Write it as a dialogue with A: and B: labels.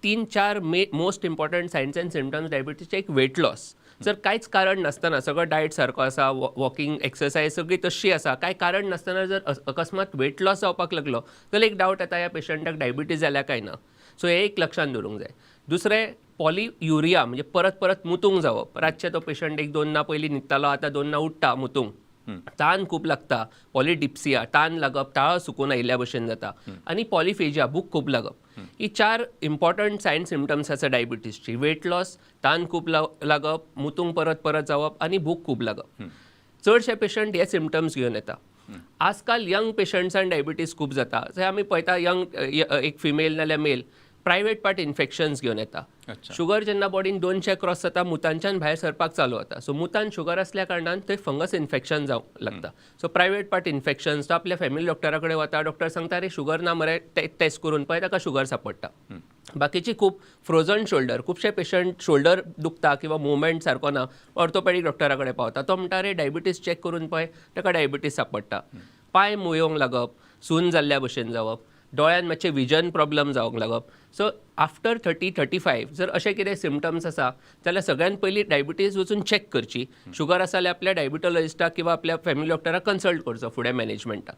A: तीन चार may most important signs and symptoms डायबिटीजचे. एक वेट लॉस. जर कांयच कारण नासतना, सगळो डायट सारको आसा, वॉकिंग, एक्सरसायज सगळी तशी आसा, कांय कारण नासतना जर अकस्मात वेट लॉस जावपाक लागलो जाल्यार एक डावट येता, ह्या पेशंटाक डायबिटीज जाल्या काय ना. सो हें एक लक्षान दवरूंक जाय. दुसरें पॉलियुरिया, म्हणजे परत परत मुतूंक जावप. रातचें तो पेशंट एक दोन ना पयलीं न्हिदतालो, आतां 2 ना उठ्ठा मुतूंक. तान खूब लागता, पॉलिडिप्सिया, तान लागप, ताळो सुकून आयिल्ल्या भशेन जाता आनी पॉलिफेजिया, भूक खूब लागप. ही चार इम्पॉर्टंट सायन सिमटम्स आसा डायबिटीजची: वेट लॉस, तान खूब लागप, मुतूंक परत परत जावप आनी भूक खूब लागप. चडशे पेशंट हे सिमटम्स घेवन येता. आजकाल यंग पेशंट्सान डायबिटीज खूब जाता. जंय आमी पळयता, यंग एक फिमेल नाल्यार मेल प्रायवेट पार्ट इन्फेक्शन्स घेवन येता. शुगर जेन्ना बॉडीन 200 क्रॉस जाता, मुतांच्यान भायर सरपाक चालू जाता. सो मुतान शुगर असल्या कारणान थंय फंगस इन्फेक्शन जावंक लागता. सो प्रायवेट पार्ट इन्फेक्शन्स, तो आपल्या फॅमिली डॉक्टरा कडेन वता, डॉक्टर सांगता, "अरे, शुगर ना मरे, टेस्ट करून पळय." ताका शुगर सापडटा. बाकीची खूब फ्रोजन शोल्डर, खुबशे पेशंट शोल्डर दुखता किंवा मुवमेंट सारको ना, ऑर्थोपेडीक डॉक्टरा कडेन पावता. तो म्हणटा, "अरे, डायबिटीज चॅक करून पळय." ताका डायबिटीज सापडटा. पांय मुयोंक लागप, सून जाल्ल्या भशेन जावप, दोळ्यान मातशें विजन प्रॉब्लम जावंक लागप. सो आफ्टर 30 35 जर अशें कितें सिमटम्स आसा जाल्यार सगळ्यात पयलीं डायबिटीज वचून चॅक करची. शुगर आसा जाल्यार आपल्या डायबिटॉलॉजिस्टाक किंवा आपल्या फॅमिली डॉक्टराक कन्सल्ट करचो फुडें मॅनेजमेंटाक.